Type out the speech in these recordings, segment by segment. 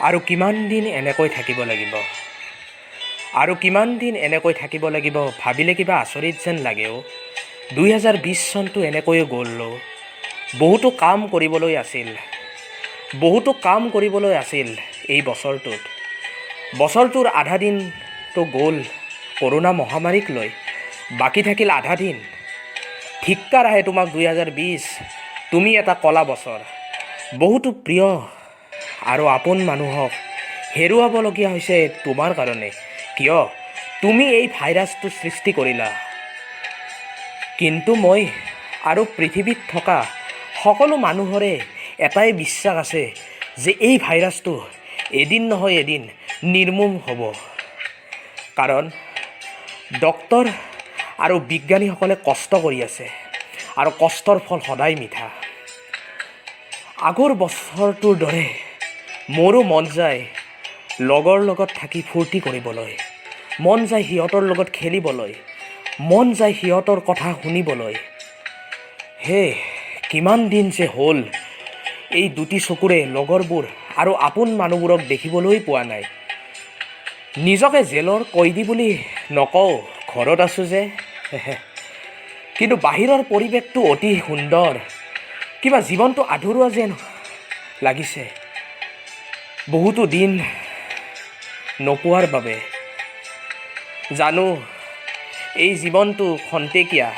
আৰু কিমান দিন এনেকৈ থাকিব লাগিব, আৰু কিমান দিন এনেকৈ থাকিব লাগিব, ভাবিলে কিবা আচৰিত যেন লাগে অ'। 2020 চনটো এনেকৈয়ে গ'ল অ'। বহুতো কাম কৰিবলৈ আছিল, বহুতো কাম কৰিবলৈ আছিল এই বছৰটোত। বছৰটোৰ আধা দিনটো গ'ল কৰোণা মহামাৰীক লৈ, বাকী থাকিল আধা দিন। ধিক্কাৰ আহে তোমাক 2020, তুমি এটা কলা বছৰ। বহুতো প্ৰিয় আৰু আপোন মানুহক হেৰুৱাবলগীয়া হৈছে তোমাৰ কাৰণে। কিয় তুমি এই ভাইৰাছটো সৃষ্টি কৰিলা? কিন্তু মই আৰু পৃথিৱীত থকা সকলো মানুহৰে এটাই বিশ্বাস আছে যে এই ভাইৰাছটো এদিন নহয় এদিন নিৰ্মূল হ'ব। কাৰণ ডক্তৰ আৰু বিজ্ঞানীসকলে কষ্ট কৰি আছে আৰু কষ্টৰ ফল সদায় মিঠা। আগৰ বছৰটোৰ দৰে মোৰো মন যায় লগৰ লগত থাকি ফূৰ্তি কৰিবলৈ, মন যায় সিহঁতৰ লগত খেলিবলৈ, মন যায় সিহঁতৰ কথা শুনিবলৈ। হে, কিমান দিন যে হ'ল এই দুটি চকুৰে লগৰবোৰ আৰু আপোন মানুহবোৰক দেখিবলৈ পোৱা নাই। নিজকে জেলৰ কয়দী বুলি নকওঁ, ঘৰত আছোঁ যে। কিন্তু বাহিৰৰ পৰিৱেশটো অতি সুন্দৰ। কিবা জীৱনটো আধৰুৱা যেন লাগিছে বহুতো দিন নোপোৱাৰ বাবে। জানো, এই জীৱনটো খন্তেকীয়া,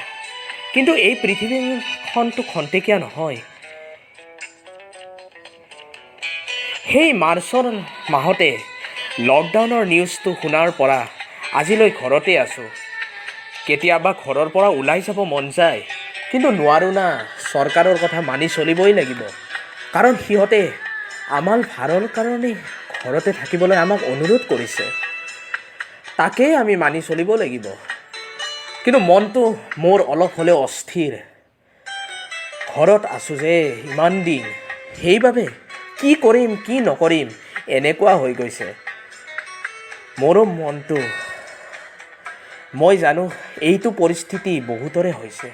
কিন্তু এই পৃথিৱীখনটো খন্তেকীয়া নহয়। সেই মাৰ্চৰ মাহতে লকডাউনৰ নিউজটো শুনাৰ পৰা আজিলৈ ঘৰতে আছোঁ। কেতিয়াবা ঘৰৰ পৰা ওলাই যাব মন যায়, কিন্তু নোৱাৰোঁ না। চৰকাৰৰ কথা মানি চলিবই লাগিব, কাৰণ সিহঁতে আমাৰ ভালৰ কাৰণেই ঘৰতে থাকিবলৈ আমাক অনুৰোধ কৰিছে। তাকেই আমি মানি চলিব লাগিব। কিন্তু মনটো মোৰ অলপ হ'লেও অস্থিৰ। ঘৰত আছোঁ যে ইমান দিন, সেইবাবে কি কৰিম কি নকৰিম এনেকুৱা হৈ গৈছে মোৰো মনটো। মই জানো, এইটো পৰিস্থিতি বহুতৰে হৈছে।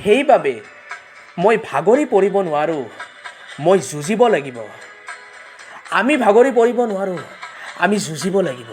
সেইবাবে মই ভাগৰি পৰিব নোৱাৰোঁ, মই যুঁজিব লাগিব। আমি ভাগৰি পৰিব নোৱাৰোঁ, আমি যুঁজিব লাগিব।